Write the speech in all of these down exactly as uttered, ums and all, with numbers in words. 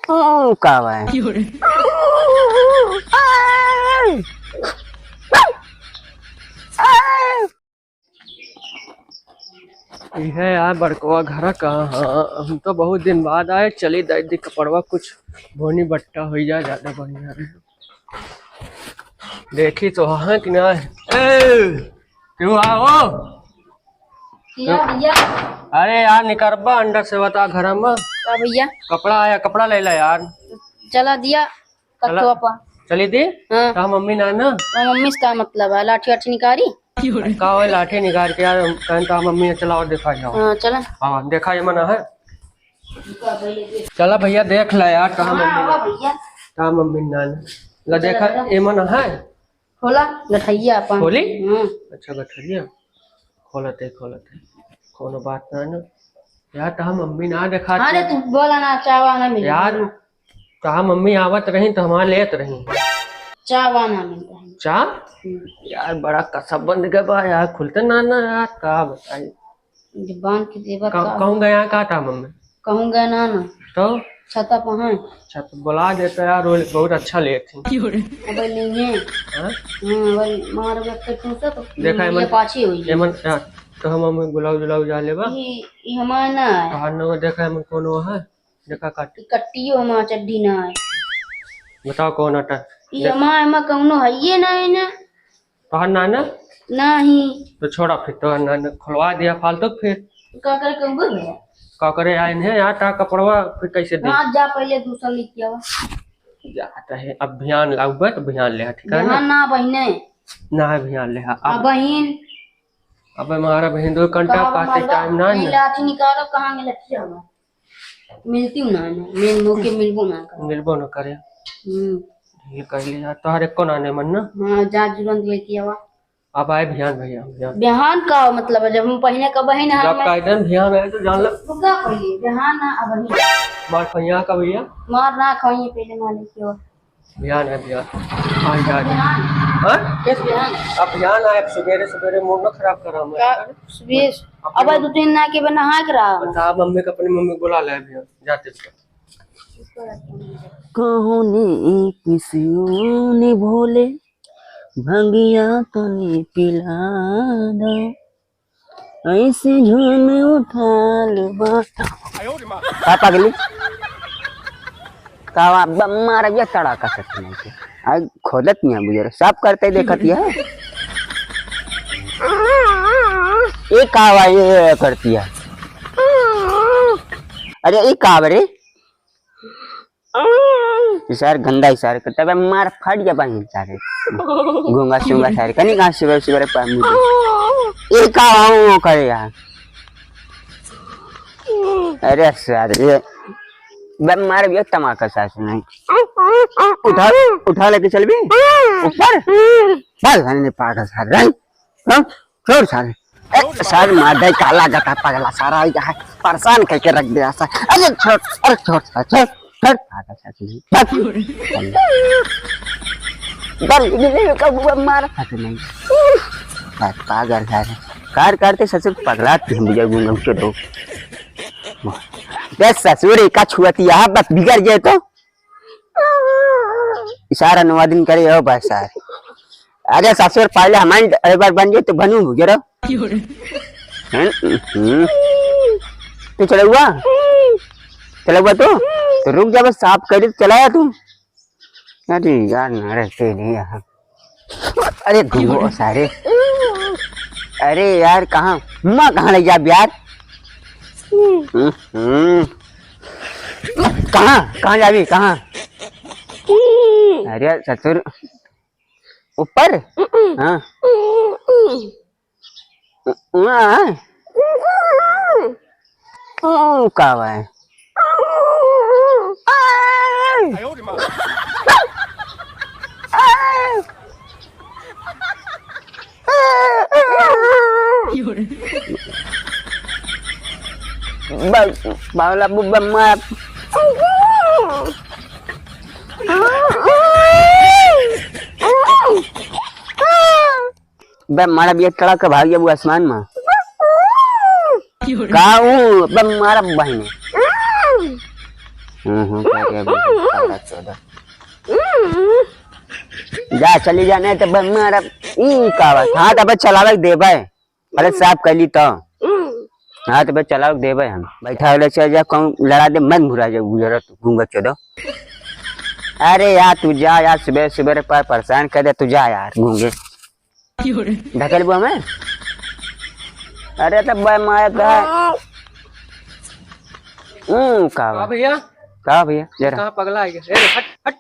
ओ, का बा? इहे यार बड़कवा घर कहाँ है? हम तो बहुत दिन बाद आए, चली दाई दी कपड़वा कुछ बोनी बट्टा हो जाए, ज्यादा बढ़िया रहे। देखी तो हाँ कि ना? ए, क्यों आओ? किया भैया? अरे यार, निकरबा अंदर से, बता घर में। का भैया? कपड़ा आया, कपड़ा ले ला यार। चला दिया, चला। कथुआ पा। चली दी? हाँ। तो मम्मी ना ना? तो मम्मी से का मतलब है? लाठी वाठी निकारी? का होए लाठी निकाल के यार, हम कहन तो मम्मी चला और देखा जाओ। हाँ, चला। हाँ, देखा ये मना है। चला भैया, देख ला यार, कहाँ हाँ, मम्मी हाँ ना? भैया। कहाँ मम्मी ना ना? ला चला, देखा, चला। ये मना है? खोला गठैया अपन। खोली? हम्म। अच्छा, गठैया। खोलत है, खोलत है। कोनो बात ना ना। यार, तो हम मम्मी ना देखा अरे, तू बोला ना, चावा ना मिले। यार, कहा मम्मी आवत रही तो हमार लेत रही। चावा ना मिलता है। चा? हम्म। यार, बड़ा कसब बन गया बा यार, खुलते ना ना यार, का बताई। जबान के देवर का का? कहूँ गया का था मम्मी? कहूँ गया ना ना। तो? छता पर हैं। अच्छा, तो बुला देता यार, वो बहुत अच्छा लेत है। अबे नहीं है। हाँ? हाँ, अबे मार बे के टूटा तो देखा ये एमन, पाछी हुई। एमन, हाँ, तो हम, हम गुलाब जुलाब जा लेबा। ये, ये हमार ना है। तोहार ना देखा एमन कौन वो है? देखा काटी। ये कट्टियो हमार चड्डी ना है। बताओ कौन आटा? ये देख। हमार, हमार कौनो है ये ना है ना। तोहार नाना? नहीं। तो छोड़ा फिर, तोहार नाना खुलवा दिया फालतू फिर। का करे कहूँ भैया? का करे आए हैं यार, ता कपड़वा फिर कैसे दे? हाँ, जा पहले दूसरा लेके आवा। जाता है, अब भियान लाउबे तो भियान ले, ठीक है ना? भियान ना बहिने। ना है भियान ले, हाँ, अब अब बहिन। अब हमारा बहिन दो घंटा कहाँ पाते हमारा? टाइम ना नहीं है। लाठी निकालो, कहाँ गए लठिया हमारा? मिलती हूँ ना, ना, मैं मौके मिलबो ना करे। मिलबो ना करे। हम्म। ये कर लिया, तोहरे को ना ने मन ना। हाँ, जा जुरन लेके आवा। अब आए भियान भैया, भियान। बिहान का मतलब है, जब हम पहिने का बहिन है, जब मैं कायदन भियान आए तो जान ले। रुका पहले, बिहान ना, अब नहीं। मार पहिया का भैया। मार ना खाइए, पहले मालिक के। भियान है, भियान। हाँ, भियान है। भियान। हाँ? किस भियान? अब भियान आए, अब सुबेरे, सुबेरे मूड ना खराब करा हमारा। का? सुबेरे? अपने अबे दो तीन ना के बना हाक रहा। बता, मम्मी को, अपनी मम्मी को बुला ले भियान, जाते थे। कहूँ ने किसी ने भोले, भंगिया तनी पिला दो। ऐसे झूम उठाल बा। का पगली? का वा-, ब-, मारा ये तड़ाका सच नहीं के। आज खोदत नहीं है बुजुर्ग, सब करते देखत है। ये का वा, ये करती है। अरे, ये का बा रे? इशार गंदा इशार करता बे, मार फट जा बहिन सारे। गूंगा सूंगा सारे, कनी कहाँ सुबह सुबह रे पानी दे। ए का हो करे यार। अरे सारे, बे मार भी एक तमाका सास नहीं। उठा, उठा लेके चल भी। ऊपर। बस, नहीं पागल सारे। हाँ? छोड़ सारे। ए, सारे मार दे, काला गता पगला सारा आई है, परेशान करके रख दिया सारे। अरे छोड़, अरे छोड़ सारे, छोड़, छोड़, पागल सारे, छोड़। बस, ये नहीं का बुआ मार खाते नहीं। बस, पागल सारे। कार करते ससुर पगला थे हम बुझा गुंगम के दो। बस ससुर एक का छुआती है, बस बिगड़ जाए तो। इशारा अनुवादन करे हो भाई साहब। अरे ससुर पहले हमारे ड्राइवर बन जाए तो बनू जरा। हम्म, हम्म। तू चलउआ? चलउआ तू? तो रुक जा, बस साफ कर दे, चलाया तू। अरे यार, ना रहते नहीं यार। अरे घुंगो सारे। अरे यार, कहाँ? माँ कहाँ ले जा यार? हम्म, हम्म। कहाँ? कहाँ जाबी? कहाँ? अरे ससुर, ऊपर? हाँ। हाँ। ऊ का बा? बा-, बावला बुब्बा मार। बे मारा बिया तड़ा के भाग जाबू आसमान में। का ऊ? बे मारा बहिने। हम्म, हम्म, क्या, क्या बोल रहे? साला चौदह। जा, चली जा, नहीं तो बस मारा। ई का बात? हाँ, तो बस चलावे के देबे। अरे, साफ कैली तो। हाँ, तो बस चलावे के देबे हम। बैठा वाले चल जा, कौन लड़ा दे, मन भुला जा, गुजरत घूंगा चौदह। अरे यार, तू जा यार, सुबह सुबह पर परेशान कर दे, तू जा यार, घूंगे। ढकेल बुआ में। अरे, तो बे माया तो है। हम्म, का का बा? भैया? का भैया? जरा। कहाँ पगला है? ए, हट, हट।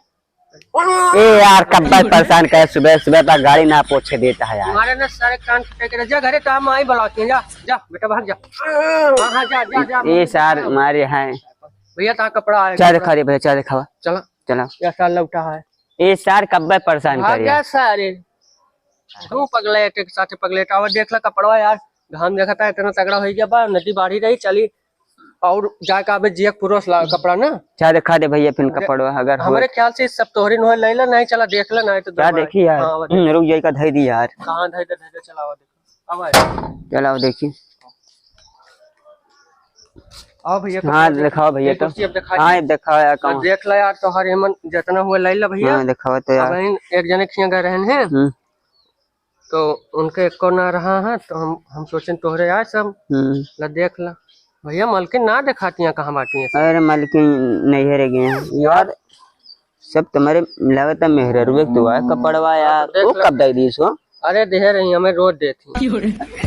ए यार, कब बार परेशान करे, सुबह सुबह तक गाड़ी ना पोछे देता है यार। हमारे ना सारे कान फटे के जा घरे, तो हम आई बुलाते हैं, जा, जा, बेटा, भाग जा। हाँ, हाँ, जा, जा, जा, ए भाग जा। सार मारे हैं। भैया, कहाँ कपड़ा है? चाय कपड़ा? दिखा दे भैया, चाय दिखावा। चला। चला। या सार लौटा है। ए सार कब बार परेशान भाग करे। जा सारे। तू पगलेट, एक साथ पगलेट। आवा देख ला कपड़वा यार, घाम देखता है, इतना तगड़ा हो गया बा, नदी बाढ़ी रही, चली और जाके आवे जिया पुरोस ला कपड़ा ना। चाय दिखा दे भैया, फिन दे-, कपड़वा अगर हो। हमरे ख्याल से सब तोहरे नोहे लैला, नहीं चला देख ला, नहीं तो क्या दबा। देखी यार? हाँ, आवा हम्म, देख। रुक जाई का, धई दी यार। कहाँ धई दे, धई दे, चला आवा देख। आवा। चला आवा देखी। आओ भैया, हाँ, कपड़ा देख। दिखाओ भैया ये तो। कुर्सी अब दिखा हाँ, दी। ये दिखाओ यार, अब कहाँ? देख ला यार, तोहर एमन जितना हुआ लैला भैया। हाँ, दिखाओ तो यार। अब इन एक जने खिया गए रहन हैं। हम्म। तो उनके एको ना रहा है, तो हम, हम सोचेन तोहरे आए सब। हम्म। ला देख ला। भैया, मलकिन ना देखाती हैं, कहाँ बाटी हैं सब? अरे, मलकिन नैहरे गए हैं। यार, सब तुम्हारे लागत है मेहररुए के तो आए कपड़वा हाँ, यार। तो देख वो ला। कब दे दी सो? अरे, दे रही, हमें रोज देती।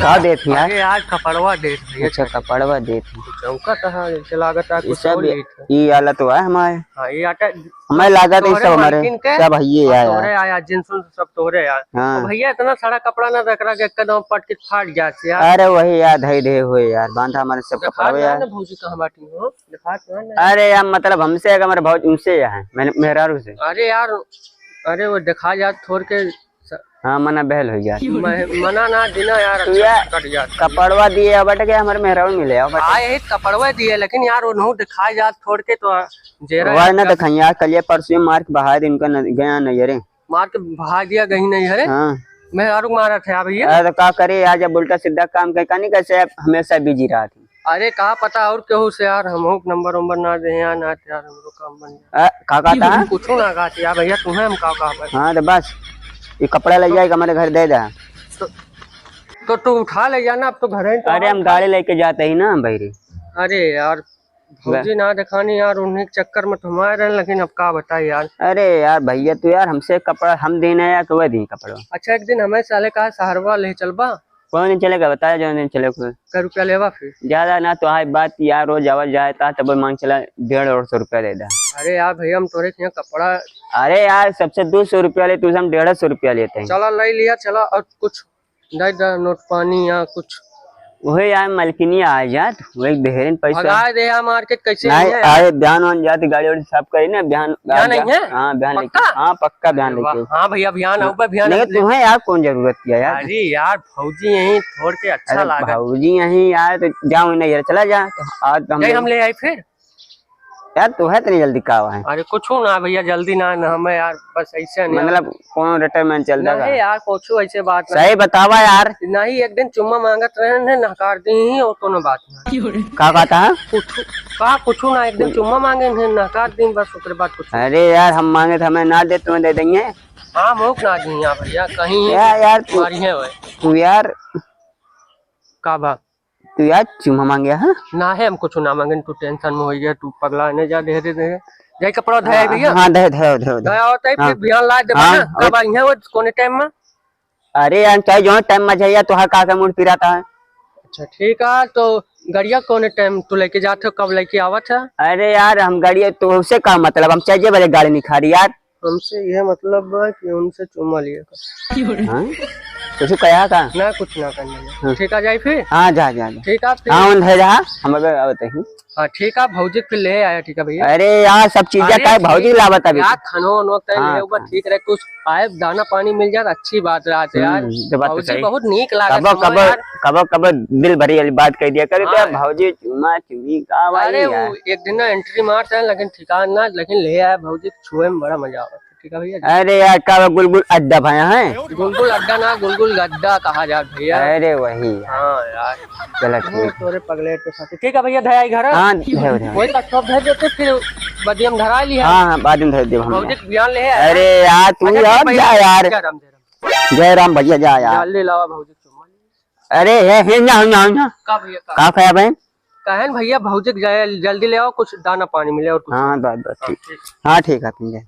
का देती यार? अरे यार, कपड़वा देत भैया। अच्छा, कपड़वा देती। चौका तो है, जैसे लागत है ये कुछ सब और लेत है। ये आला तो है हमारे। हाँ, ये आटा हमें लागत है तोहरे सब हमारे, मलकिन के सब है ये और यार। तोहरे आया, जींस उन्स सब तोहरे यार। हाँ। अब भैया, इतना सारा कपड़ा ना रख रहा कि एकदम पट के फाट जात यार। अरे वही यार, धई दे हुए यार, बांधा हमारे सब दिखा कपड़वा दो यार। ना भौजी, कहाँ बाटी हो? दिखा दो ना। अरे यार, मतलब हमसे है कि हमारे भौजी उनसे है, मैंने मेहरारू से। अरे यार, अरे वो दिखा जात थोड़ के स-, हाँ, मना बहल हो गया। मैं, मना ना देना यार, तू अच्छा यार कट जात। कपड़वा दिए बट के हमारे मेहरारू मिले, बट हाँ, यही कपड़वा दिए, लेकिन यार उन्हों दिखा जात थोड़ के तो जेरा वह यार ना का दिखाई यार, कल ये परसों मार के बहा दे इनका न-, गया नहीं रे। मार के भगा दिया कहीं नहीं है रे। हाँ। मेहरारू मारा थे भैया। अरे तो का करे यार, जब उल्टा सीधा काम करे, कहानी कैसे अब हमेशा बिजी रहा थी। अरे का पता और केहू से यार, हम नंबर वंबर ना दे यार, ना यार, हमरो काम बन जाए। अ, का कहता है? कुछ ना कहती यार भैया, तुम्हें हम का कहा भाई। हाँ तो बस, ये कपड़ा ले जाए हमारे घर दे दे। तो, तो तू उठा ले जाना, अब तो घर ही तो अरे हम गाड़ी लेके जाते ही ना भाई रे। अरे यार, भौजी ना दिखानी यार, उन्हीं के चक्कर में तो हम आए रहे, लेकिन अब का बताए यार। अरे यार भैया, तू यार हमसे कपड़ा हम देने आया कि वह दी कपड़ा? अच्छा, एक दिन हमें साले कहा सहरवा ले चलबा। कौन दिन चलेगा बताया, जो दिन चले कोई। कै रुपया लेवा फिर? ज्यादा ना तो हाय बात यार, रोज आवा जाए ता तब मांग चला डेढ़ और सौ रुपया दे दा। अरे यार भैया, हम तोरे के यहाँ कपड़ा अरे यार, सबसे दो सौ रुपया ले, तुझे हम डेढ़ सौ रुपया लेते हैं। चला ले लिया, चला और कुछ दे दा नोट पानी या कुछ। वही यार, मलकिनी आ जात, वही बेहरीन पैसा। भगा दे यार, मार्केट कैसे नहीं नहीं है? आए, बयान वान जात, गाड़ी वाड़ी साफ करी ना, बयान, बयान बयान नहीं जा-, है? हाँ, बयान लेके, पक्का? हाँ, पक्का बयान अरे वाह, लेके। हाँ भैया, बयान हाँ। आऊबे, बयान नहीं, आऊबे। तुम्हें यार कौन जरूरत किया यार? अरे यार, भौजी यहीं छोड़ के अच्छा अरे लागा। भौजी यहीं यार, तो जाओ नहीं यार, चला जा। तो आज तो हम नहीं, लोग हम ले आई फिर। यार, तू है इतनी जल्दी का है? अरे, कुछ ना भैया, जल्दी ना, ना हमें यार, बस ऐसे नहीं। मतलब, कौन रिटायरमेंट चलता नहीं का? यार, कुछ ऐसे बात नहीं। सही बतावा यार। नहीं, एक दिन चुम्मा मांगत रहे ने, नकार दी ही, और कोनो बात ना। का कहता है? कुछ, का कुछ ना, एक दिन चुम्मा मांगे ने, नकार दी, बस ओकरे बाद कुछ। अरे यार, हम मांगे तो हमें ना दे, तुम्हें दे देंगे। हाँ, मोक ना दी यार भैया, कहीं यार, यार, तू, मारी है भाई। तू यार। का बात? तू यार चुम्मा मांगे, हाँ? ना है, हम कुछ ना मांगे, तू टेंशन में हो गया, तू पगला ने जा, दे दे दे। जाई कपड़ा धया हाँ, भैया। हाँ, दे, दे, दे, दे। धया होता है, हाँ। फिर बिहान ला दे हाँ, ना, कब और आई है वो, कोने टाइम में? अरे यार, चाहे जो टाइम में जाइए, तो हर का के मूड पिराता है। अच्छा, ठीक है, तो गड़िया कोने टाइम तू लेके जाते हो, कब लेके आवत है? अरे यार, हम गड़िया, तो उससे का मतलब, हम चाहे जे बजे गाड़ी निखारी यार। हमसे यह मतलब बा कि उनसे चुम्मा लिए का। हाँ? कुछ कहा का? ना, कुछ ना करने में। हाँ। ठीक आ जाए फिर? हाँ, जा, जा, जा। ठीक आ फिर? हाँ, उन है जा, हम अबे आवत ही। हाँ, ठीक आ, भौजी के फिर ले आया, ठीक है भैया? अरे यार, सब चीजें अरे का है, भौजी ठीक लावत अभी। यार, खानो वानो तय हाँ, ले, वो हाँ। ठीक रहे, कुछ आए, दाना पानी मिल जाए, अच्छी बात रहत है यार। हम्म, ये बात तो भौजी सही। बहुत नीक लागत कबो, है कबो, यार। कबो, कबो दिल भरी वाली बात कह दिया करे, तो हाँ। यार, भौजी चुम्मा, चुम्मी का वाली अरे, यार। वो एक दिन ना एंट्री मारते हैं, लेकिन ठिकाना, लेकिन ले आया भौजी, छुए में बड़ा मजा आवत है। ठीक है भैया। अरे यार, का गुलगुल अड्डा भया है? गुलगुल अड्डा ना, गुलगुल गड्डा कहा जात भैया। अरे वही। हाँ यार। चला वो ठीक। तोरे पगलेट के साथ। ठीक है भैया, धया आई घर। हाँ, धया, धया। वही तक सब धर देते, फिर बदियम धरा लिया। हाँ, हाँ, बाद में धर देब हम। भौजी के ज्ञान ले है। अरे यार, तू अच्छा, यार भैया, जा यार। जय राम, जय राम। जय राम भैया, जा यार। जल्दी लावा भौजी के चुम्मा। अरे, हे, हे, ना, ना, ना। का भैया, का? का खाया बहन? कहन भैया, भौजी के जाए, जल्दी ले आओ, कुछ दाना पानी मिले और कुछ। हाँ, बस, बस, हाँ, ठीक। ठीक। हाँ, ठीक है, तुम जाए।